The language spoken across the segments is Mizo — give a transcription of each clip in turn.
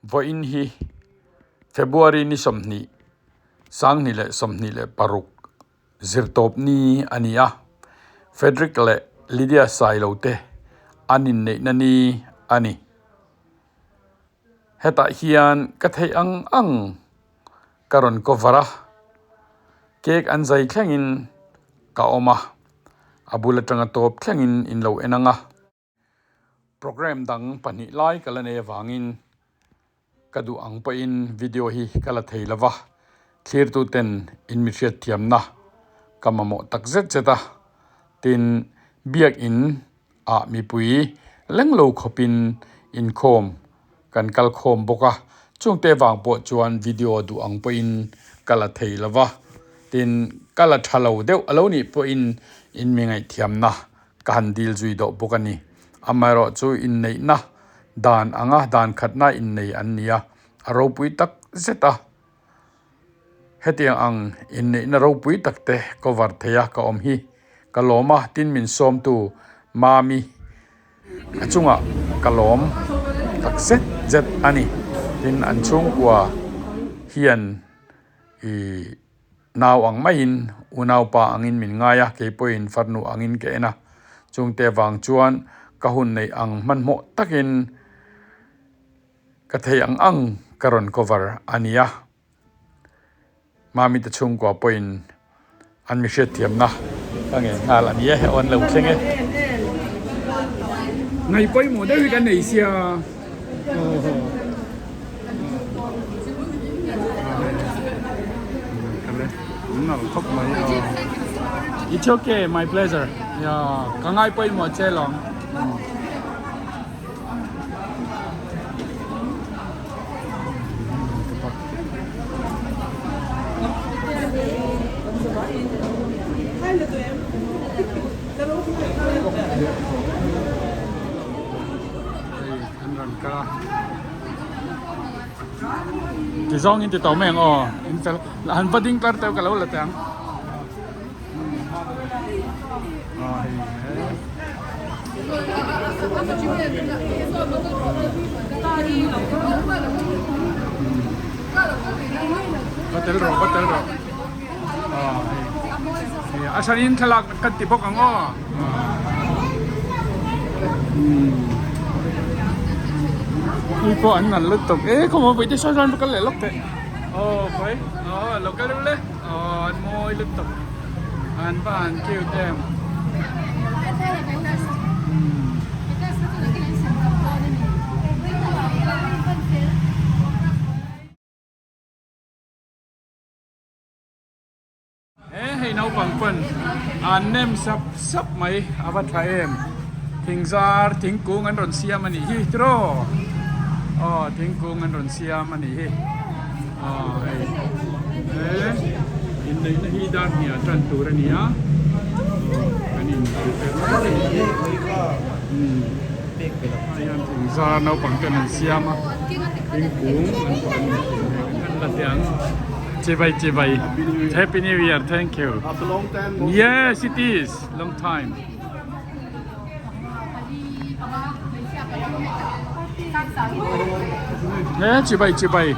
Vawiin hi February ni 20, 2026 zirtawp ni a ni a, Frederick leh Lydia Sailo te an inneihna ni a ni. Hetah hian ka theih ang ang ka rawn cover a, cake an zai thlengin ka awm a, a bul atanga tawp thlengin in lo en ang a. Programme dang pahnih lai ka la nei avangin ka duh ang pawhin video hi ka la thei lova, thlirtuten in mi hriatthiamna ka mamawh tak zet zet a, tin biakin ah mipui leng lo khawpin inkhawm kan kal khawm bawk a, chungte vang pawh chuan video duh ang pawhin ka la thei lo va, tin ka la tha lo deuh a lo nih pawhin in mi ngaihthiamna ka han dil zui dawh bawk a ni. Amaherawh chu inneihna dan anga dan khatna innei an ni a, a ropui tak zet a. Hetiang ang inneihna ropui tak te cover thei a ka awm hi ka lawm a, tin min sawmtu Mami a chungah ka lawm tak zet zet a ni. Tin an chhungkua hian ih nau ang maiin unaupa angin min ngai a, keipawhin farnu angin ka en a, chungte vang chuan ka hun neih ang hmanhmawh takin Ka thei ang ang ka rawn cover a nia. Mami te chhungkua pawhin an mi hriatthiamna ka ngei nghal a ni e, aw an lo thleng e. Ngai pawimawh deuh hi kan nei sia. It's okay, my pleasure. Yeah, ka ngai pawimawh che lawng. Ti zawng in ti tawh mai ang aw in fel han va ding tlar teuh ka lo la teh ang. Va tel rawh va tel rawh a thanin thlalak kan ti bawk ang aw hei pawh an nalh lutuk e khawmaw vawi te sawn sawn va kal leh lawk teh aw khawi aw lo kal deuh le. Aw an mawi lutuk an va han cute em. He hei naupang pawn an nem sap sap mai a va tha em thingzar thingkung an rawn siam a nih hi tiraw aw thingkung an rawn siam a nih hi. Aw hei he inneihna hi dar hniah tan tur a ni a aw kan in prepare mek a nih hi umm hei hian thingzar naupang ten an siam a thingkung an pawh an an la teh ang chibai chibai happy new year thank you yes it is long time. He chibai chibai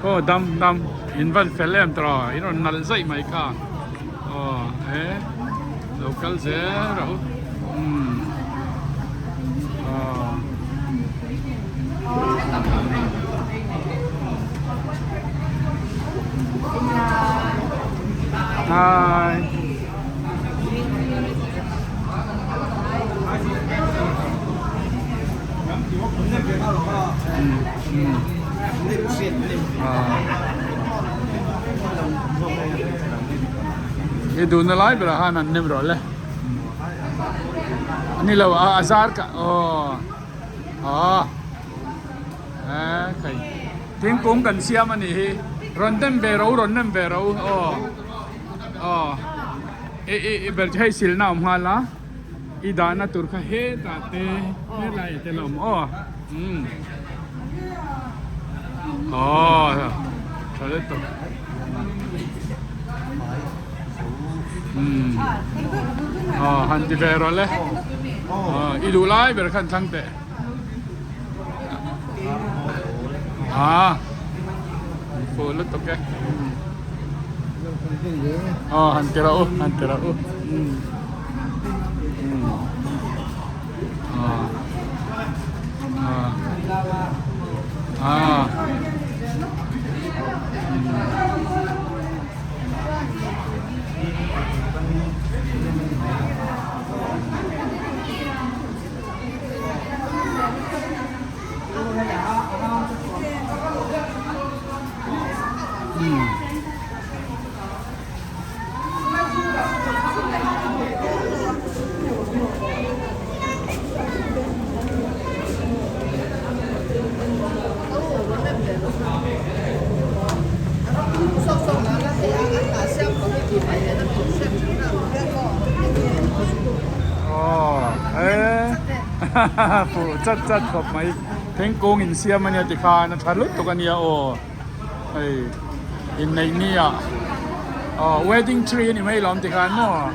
aw dam dam in van fel em tawh a in rawn nalh zaih mai kha aw he lo kal zel rawh u umm aw. Hi. I duhna lai berah khan an nem rawh le ani lo a a zar ka aw aw e khai thingkung kan siam anih hi rawn nem ve ro rawn nem ve ro aw. Aw i i i ber chu hei silna a awm nghal a i dahna tur kha hetah te helaiah te la awm aw umm aw tha lutuk umm aw han ti ve rawh le aw i duh lai ber khan thlang teh. Ah, fuh lutuk e. Aw, han ti rawh u, han ti rawh u. Ah. Ah. Ah. Fuh chat chat khawp mai thingkung insiam ania tikhan a tha lutuk ania aw hei inneih ni ah aw wedding tree ani mai lawm tikhan maw aw.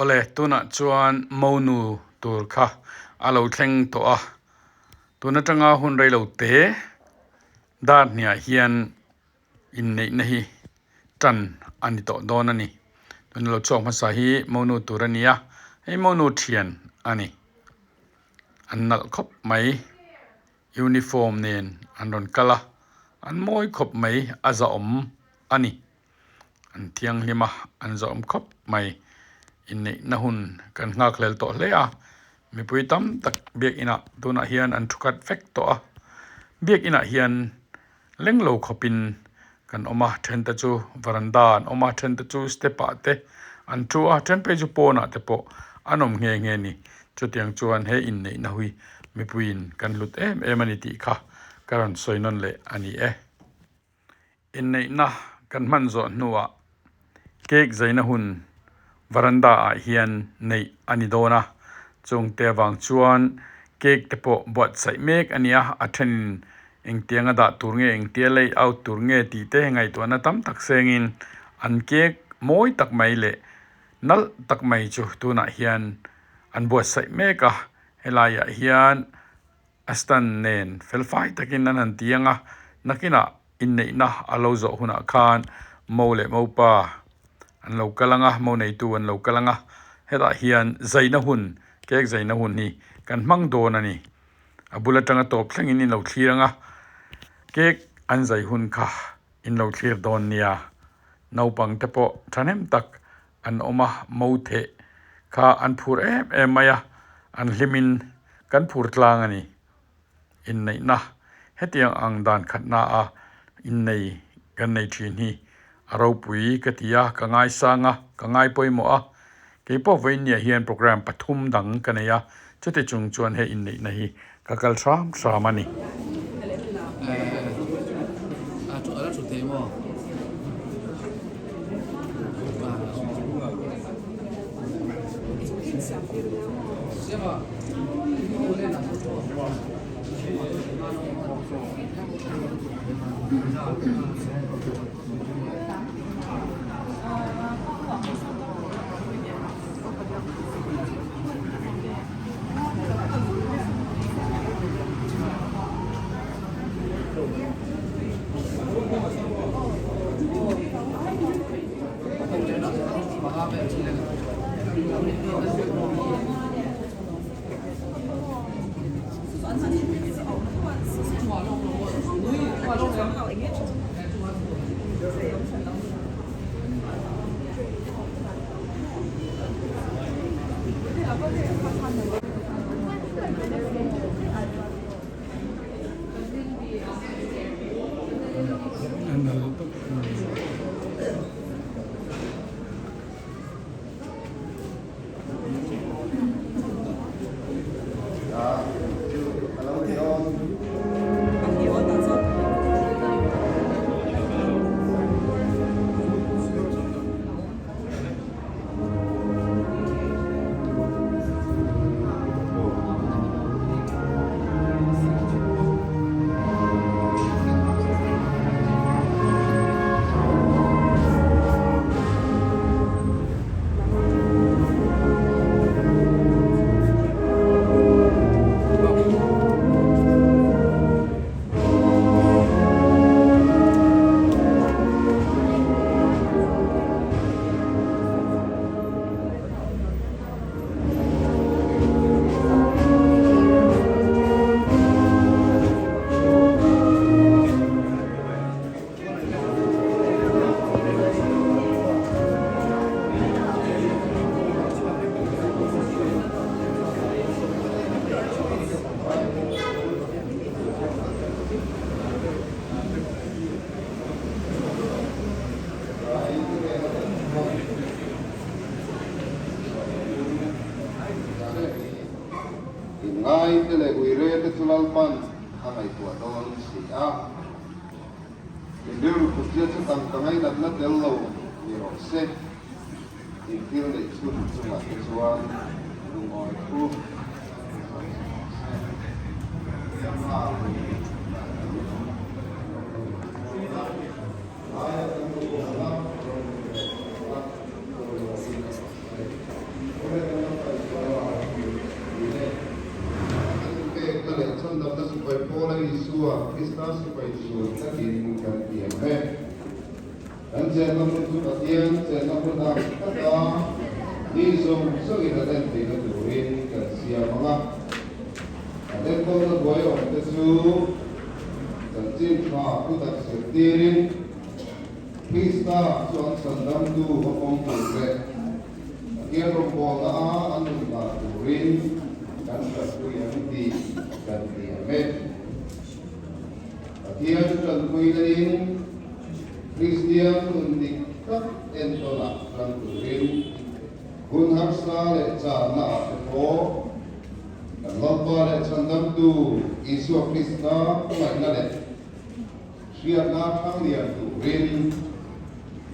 Awle, tunah chuan monu tur kha a lo thleng tawh a, tun atanga hun rei lo te dar hniah hian inneihna hi tan a ni tawh dawn a ni. Tuna lo chhuak hmasa hi monu tur a ni a, hei monu thian a ni. An nalh khawp mai. Uniform nen an rawn kal a, an mawi khawp mai a zahawm a ni. An thianghlim a, an zahawm khawp mai. Inneihna hun kan nghak hlel tawh hle a, mipui tam tak biakinah tunah hian an thu khat vek tawh a. Biakinah hian leng lo khawpin kan awm a, thente chu varanda an awm a, thente chu step ah te an thu a, then phei chu pawnah te pawh an awm nghe nghe a ni. Chutiang chuan he inneihna hui mipuiin kan hlut em em a ni tih kha ka rawn sawi nawn leh a ni e. Inneihna kan hman zawh hnuah cake zaina hun varanda ah hian neih a ni dawn a, chungte avang chuan cake te pawh buatsaih mek a ni a, a thenin engtianga dah tur nge engtia lay out tur nge tih te ngaihtuahna tam tak sengin an cake mawi tak mai leh nalh tak mai chu tunah hian an buatsaih mek a, helaiah hian A stand nen felfai takin an han ti ang a, nakinah inneihna a lo zawh hunah khan mo leh mopa an lo kal ang a, mo neitu an lo kal ang a, hetah hian zaina hun, cake zaina hun hi kan hmang dawn a ni. A bul atanga tawp thlengin in lo thlir ang a, cake an zai hun kha in lo thlir dawn nia. Naupang te pawh thahnem tak an awm a, mo theh kha an phur em em mai a, an hlimin kan phur tlang a ni. Inneihna hetiang ang dan khatna a innei kan nei thin hi a ropui ka ti a, ka ngaisang a, ka ngai pawimawh a. Keipawh vawiinniah hian programme pathum dang ka nei a, chuti chung chuan he inneihna hi ka kal hram hram a ni. Inngaite leh uire te chu Lalpan a ngaihtuah dawn si a. In rilru kutziat chu tangka ngainatna tel lo ni rawh se. In thil neih chhun chungah te chuan lungawi thu sawi rawh se. Pekna leh chhandamna sipai Paula Isua Krista sipai sual takin kan tiam e. Kan chenna hmun chu Pathian chenna hmun ang taka mi zawng zawngin an en theihna turin kan siam ang a. Kan enkawlna hnuai awmte chu chanchin tha thutak zirtirin Krista chu an chhandamtu a pawm tur leh Pathian rawngbawlna a an nun dan turin kan tanpui ang tih kan tiam e. Pathian tanpuina in Kristian nun dik tak entawnah ram turin hun harsa leh channa ah te pawh kan Lalpa leh Chhandamtu Isua Krista hmangaihna leh hriatna thanglian turin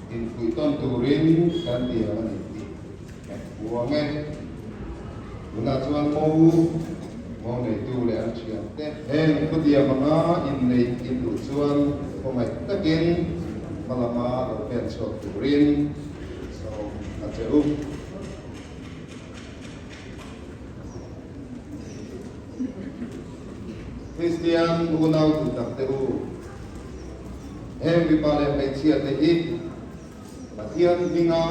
infuihtawn turin kan tiam a ni tih kan puang e. Tunah chuan mo mo neitu leh an thiante heng khutiam anga inneih in duh chuan khawngaih takin hma lama lo pen chhuak turin sawm a che u. Kristian unau duh tak te u, heng mipa leh hmeichhia te hi Pathian hminga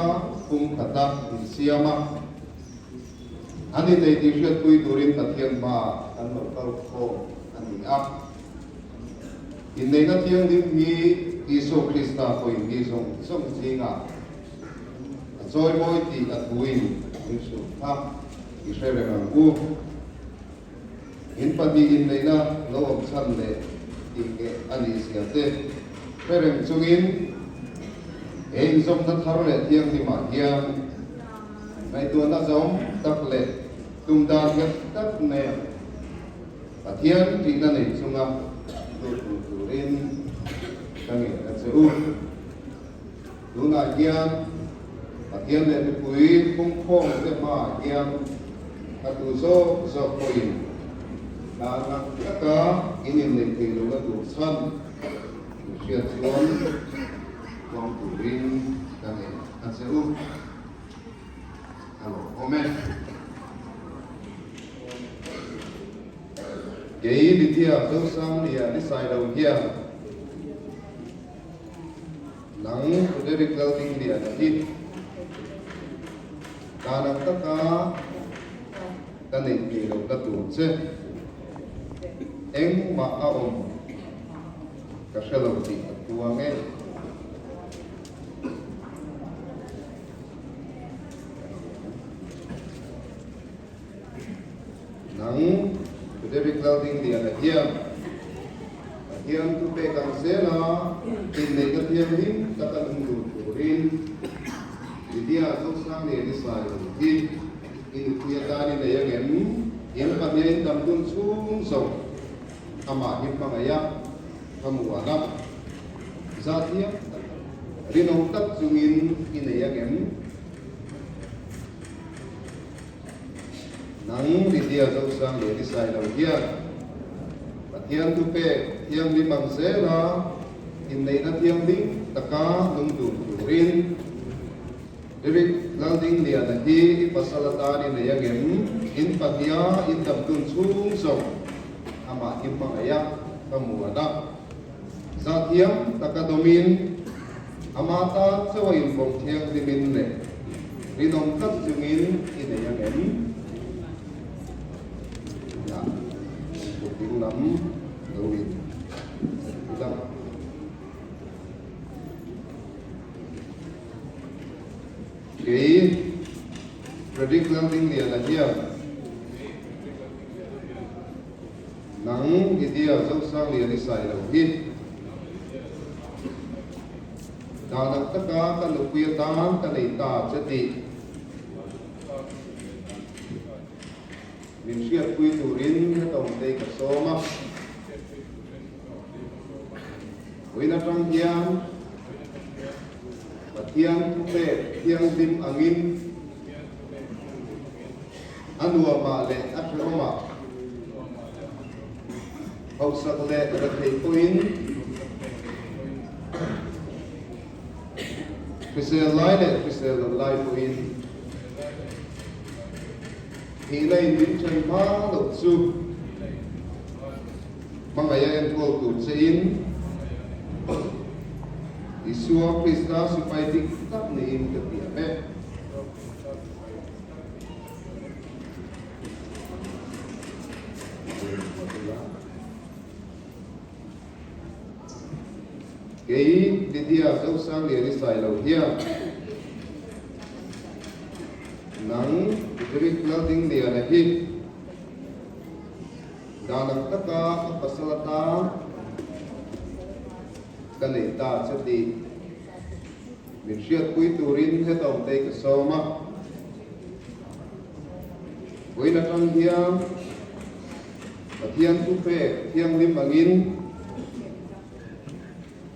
pum khata insiam a, an inei tih hriatpui turin Pathian hmaah kan lo kal khawm a ni a. Inneihna thianghlim hi Isua Krista pawhin mi zawng zawng zingah A chawimawi tih a thuin min hrilh kha i hre reng ang u. In pahnih inneihna lo awm chhan leh tih ngeh a nih zia te hre reng chungin he inzawmna thar leh thianghlimah hian ngaihtuahna zawm tak leh tum dan nghet tak nen Pathian tihna nei chunga lut tur turin ka ngen a che u. Tunah hian Pathian leh mipui phungkhawm te hmaah hian a tu zawk zawk pawhin hna nak taka in inneih theih lohna tur chhan hriat chuan pawm turin ka nei a che u. Ka lo awm e. Kei Lydia Zosanglia ni sai lo hian nang Frederick Laldingliana hi dan ang taka ka neih theih loh na tur che engmah a awm ka hre lo tih ka puang e. Nang Frederick Laldingliana hian Pathian thu pek ang zela inneihna thianghlim taka nung dun turin Lydia Zosangliani Sailo hi i nupui atan i nei angem? In pahniha in dam dun chhung zawng amah hi hmangaih a, thlamuan a, zathiam tak, rinawm tak chungin i nei angem? Nang Lydia Zosang leh Nisai lo hian Pathian thu pek thianghlim ang zela inneihna thianghlim taka nung dun turin Eric Laldingliana hi i pasal atan i nei angem? In pahniha in dam dun chhung zawng amah hi hmangaih a, ka muan a. Zahthiam taka dawmin, ama tan chauh a inbawm thianghlimin leh rinawm tlat chungin i nei ang em? Nia, kut ding lam lo in ila. Kei Frederick Laldingliana hian Nang Lydia Zosanglian i sai lo hi. Dan ang taka ka nupui atan ka nei ta che tih min hriatpui turin hetawmtei ka sawm a. Vawiin atang hian Pathian thupek thianghlim angin A nuamah leh a hrehawmah hausak leh retheih pawhin hrisel lai leh hrisel loh lai pawhin thihna in min then hma loh chu hmangaih a enkawl tur che in Isua Krista sipai dik tak niin ka tiam e. Kei Lydia Zosanglian i sai lo hian nang Frederick Laldingliana hi dan ang taka ka pasal atan ka nei ta che tih Min hriatpui turin heta awmtei ka sawm a, vawiin atang hian Pathian thupek thianghlim angin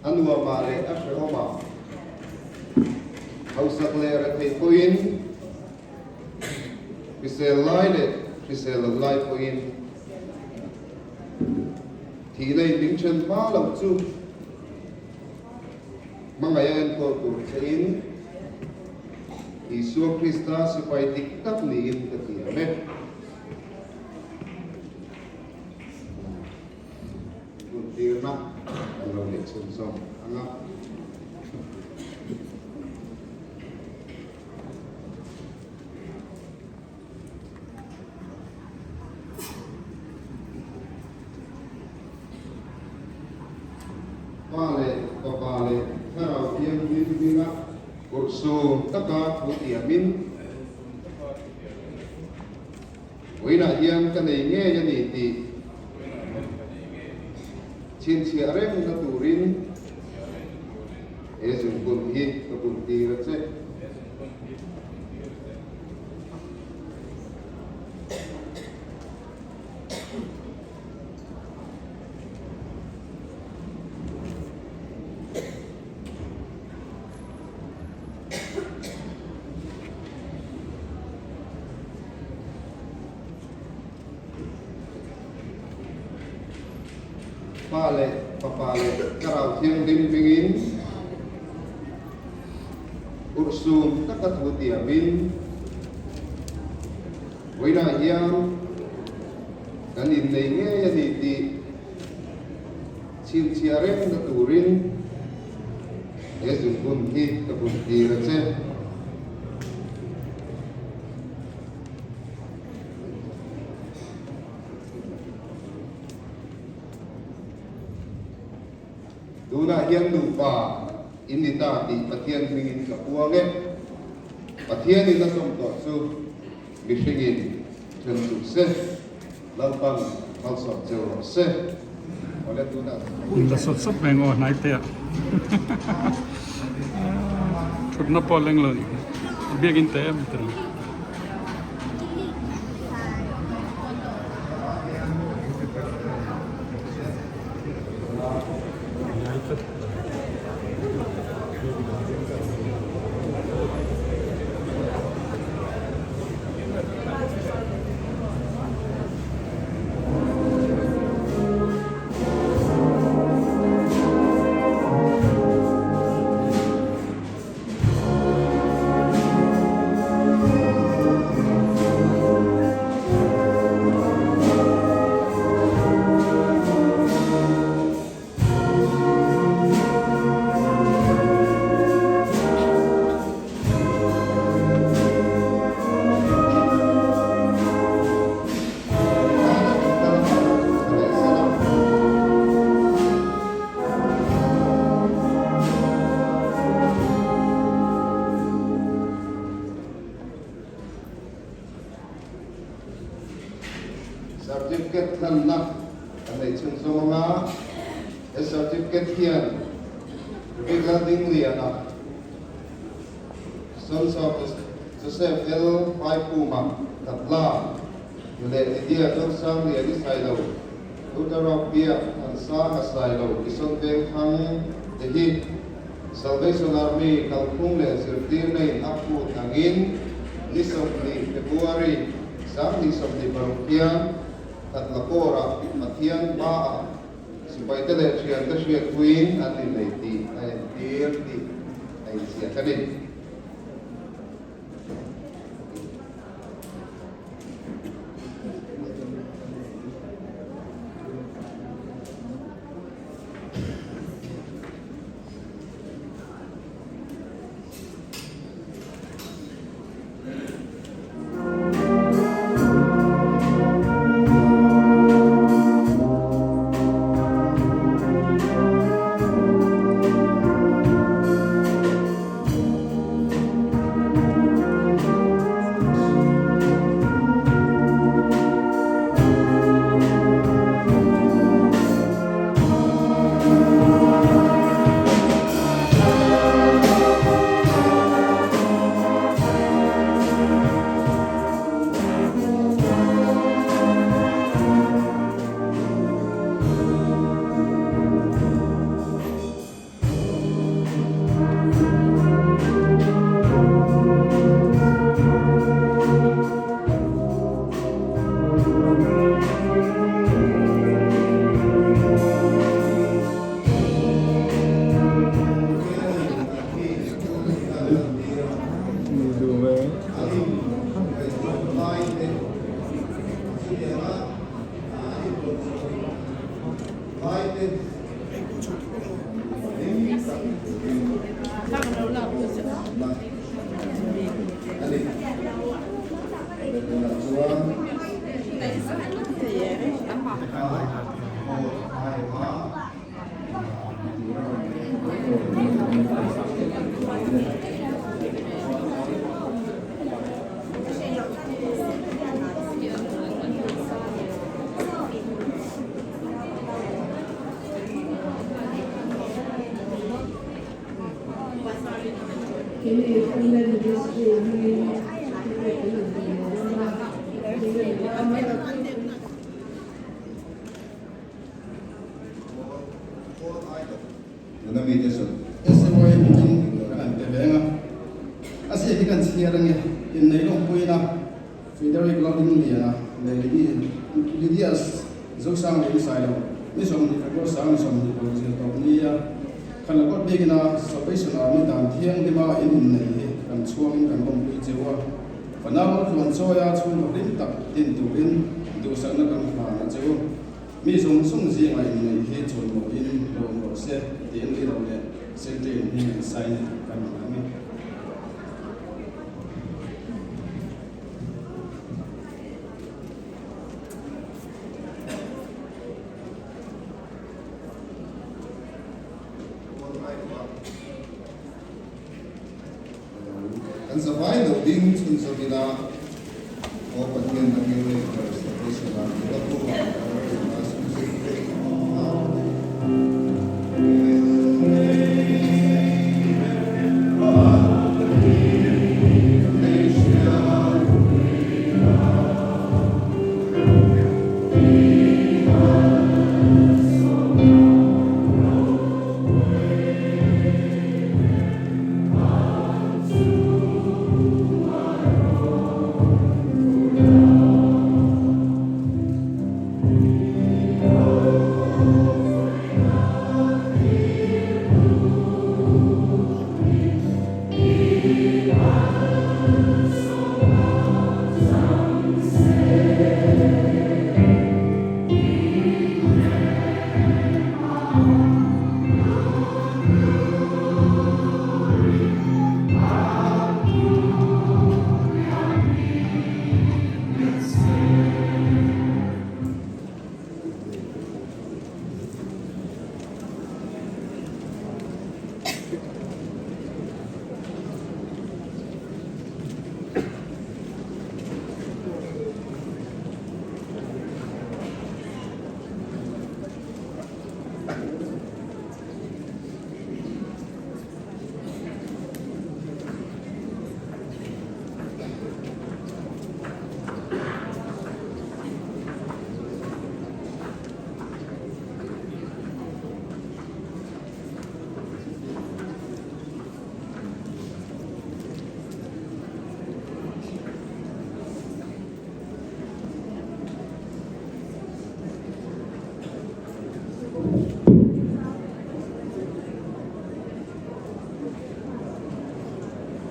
a nuamah leh a hrehawmah hausak leh retheih pawhin, hrisel lai leh hrisel loh lai pawhin thihna in min then hma loh chu Hmangaih a enkawl tur che in Isua Krista sipai dik tak niin ka ti ang e. Buntirna kan lo neih chhunzawm ang a. Pa leh Fapa leh Thlarau Thianghlim hminga kawrhsawm taka thu tiamin, Vawiinah hian ka nei ngei a ni tih chhinchhiah rengna turin he zungbun hi ka buntir a che. Pa leh. Fapa leh Thlarau Thianghlim hmingin urhsun taka thu tiamin vawiinah hian kan innei ngei a ni tih chhinchhiah rengna turin he zungbun hi ka bun tir a che. Tunah hian nupa in ni ta tih Pathian hmingin ka puang e. Pathianin a sawm tawh chu mihringin then suh se, Lalpan malsawm cheu rawh se. Awle tunah. In la sawt sawt mai ang aw hnai te ah thutna pawh a leng lo nih hi a biakin teh em tih ang. Certificate hlanna kan nei chhunzawm anga he certificate hian Rebecca Dingliana, Sons of Joseph L. Paipuma, Katla, leh Lydia Zosangliani Sailo, Luther-a biak Thansanga Sailo, Kison Vengthang te hi Salvation Army kalphung leh zirtirna in a phut angin ni 20 February 2026 hian Khatlakawrah Pathian hmaah sipaite leh thiante hriatpuiin an innei tih a entir tih a inziak a ni. Tuna mite chu SMOA hmingin kan han pe veng a, a ziak hi kan chhiar ange, innei lawmpuina Frederick Laldingliana leh Lydia Zosang leh Sailo. Ni 20 February 20 paruk zir tawp nia kan la kawt bikin a Salvation Army dan thianghlima in inneih hi kan chhuangin kan lawmpui cheu a. Fanau tluan chawia chhungkaw hlim tak din turin duhsakna kan hlan a cheu. Mi zawng zawng zingah inneih hi chawimawiin lawm rawh se tiin ni lo leh Secretary in hming an sign kan hlan a. Kan zavai lo ding chhunzawm ila aw Pathian angel leh Salvation Army la bu ah Christmas music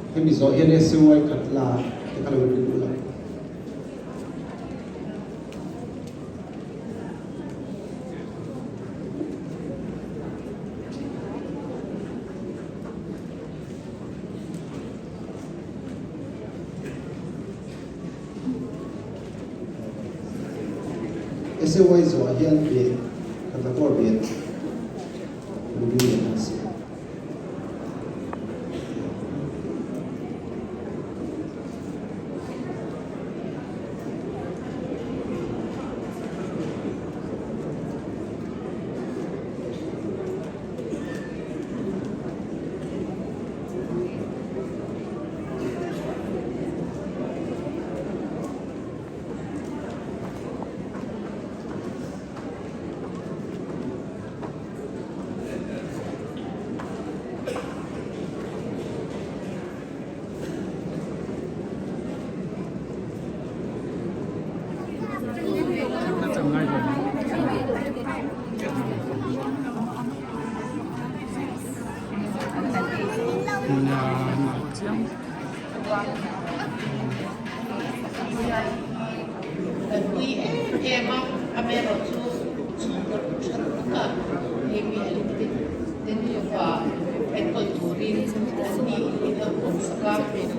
Hemi zawh hian SUI khat la te kha lo rin duh lo. SAY zawh hian ve kan la kawr ve review leh nghal si. Kan pui em em a, amaherawhchu chhungkaw tha taka hei mi a lungtin te nufa enkawl turin an ni in lo awmsak a,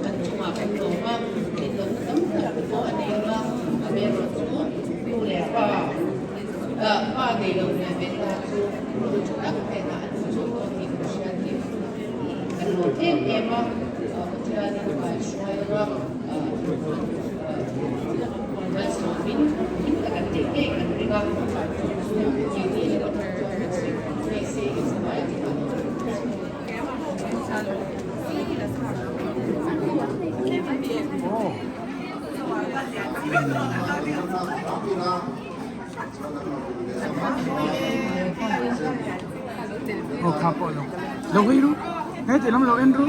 an chungah kan lawm a, thinlawmna tam tak te pawh a nei a, amaherawhchu nu leh pa pa nei lo leh ve ta chu nu tha tak hnenah an inchung dawn tih kan hriat hi kan lawm em em a, Pathianin hmai hruai anga malsawmin hlim tak an neih ngei kan ring a, chu chu keini leh a thar chuan min sawi pui ngei se in hmai a ni. Aw kha pawh lo lo hawi ru he ti lam lo en ru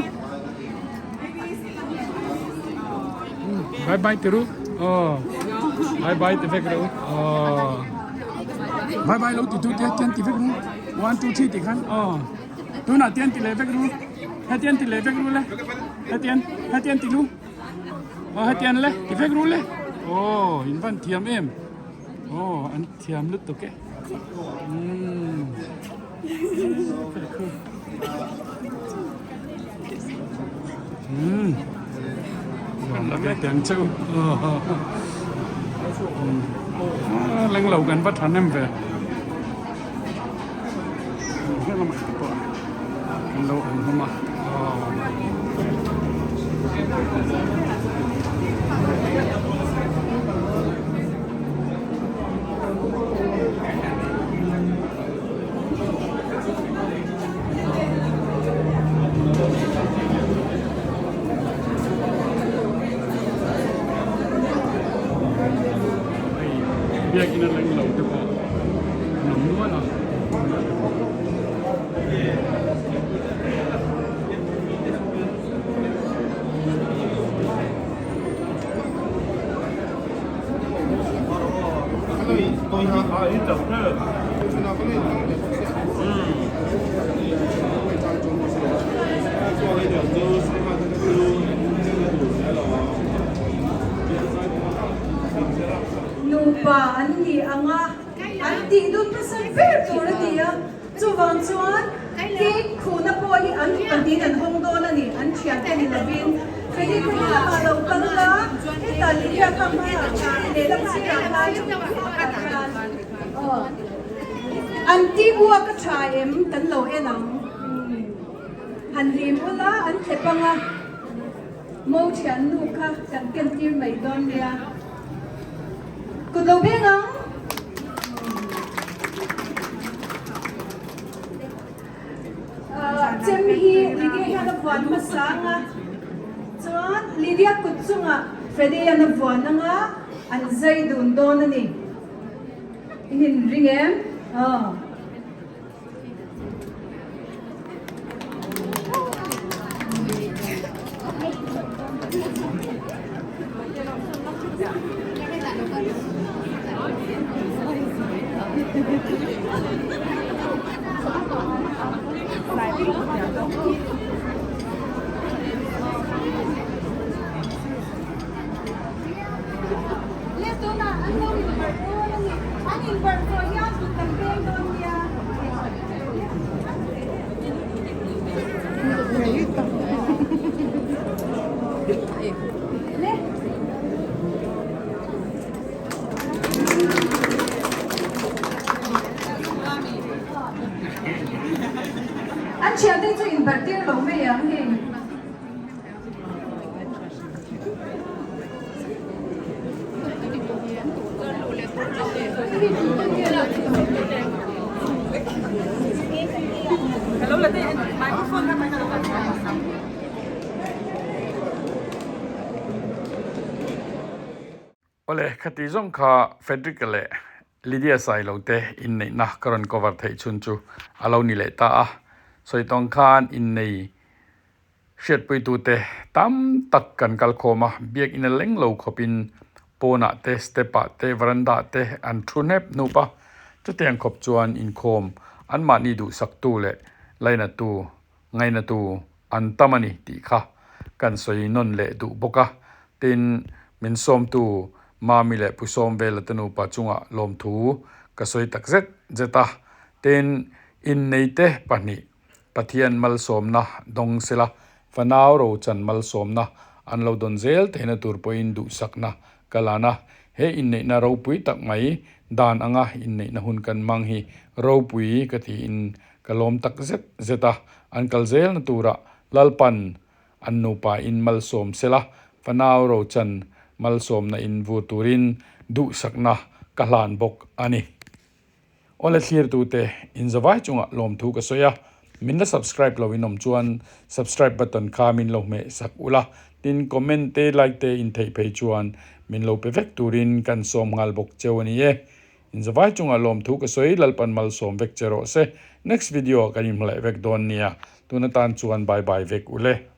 bye bye ti ru aw bye bye ti vek ru aw. Bye bye lo ti tu te tian ti vek ru. 1 2 3 ti khan. Oh. Tunah tian ti leh vek ru. Hetian ti leh vek ru le. Hetian hetian ti lu. Oh hetian le ti vek ru le. Oh in van thiam em. Oh an thiam lutuk e. Mm. Mm. Tiang cheu. Leng lo kan va tha nem ve. Kan lo awm hlawm a. Hei biakinn a leng lo te pawh an awm nual a. Nupa an ni ang a, an tih dun hmasa ber tur a ni a, chuvang chuan cake khuhna pawh hi an pahnihin an hawng dawn a ni, an thiante ni lovin. Feli kha hi lamah lo kal la, hetah Lydia kha hmaah lehlam sirah khan aw an teamwork a tha em kan lo en ang. Han lim ula an thlep ang a. Mo thiannu kha kan ken tir mai dawn nia. Kut lo beng ang. Chem hi Lydia hian a vuan hmasa ang a, chuan Lydia kut chungah Freddy-a'n a vuan ang a, an zai dun dawn a ni. I inring em? Aw. Le tunah an lo inbarh dawn a ni. An inbarh zawh hian kut kan peng dawn nia. Le. An thiante chu inbarh tir lo mai ang hei. Awle, khati zawng kha Frederick-a leh Lydia Sailo te inneihna ka rawn cover theih chhun chu a lo ni leh ta a. Sawi tawng khan innei Hriatpuitute tam tak kan kal khawm a, biakinn a leng lo khawpin pawnah te, step ah te, veranda ah te an thu hnep hnup a. Chutiang khawp chuan inkhawm anmahni duhsaktu leh lainatu, ngainatu an tam a ni tih kha kan sawi nawn leh duh bawk a. Tin, min sawmtu Mami leh Pu Sawmvela te nupa chungah lawmthu ka sawi tak zet zet a. Tin, inneite pahnih Pathian malsawmna dawng sela, fanau rochan malsawmna an lo dawn zel theihna tur pawhin duhsakna ka lan a. He inneihna ropui tak mai dan anga inneihna hun kan hmang hi ropui ka tiin ka lawm tak zet zet a. An kal zelna turah Lalpan an nupa in malsawm sela, fanau rochan malsawmna in vur turin duhsakna ka hlan bawk a ni. Awle thlirtute in zavai chungah lawmthu ka sawi a, min la subscribe lo in awm chuan subscribe button kha min lo hmeh sak ula, tin comment te like te in theih phei chuan min lo pe vek turin kan sawm nghal bawk cheu a ni e. In zavai chungah lawmthu ka sawi Lalpan malsawm vek che rawh se. Next video ah kan inhmalaih vek dawn nia, tun atan chuan bye bye vek ule.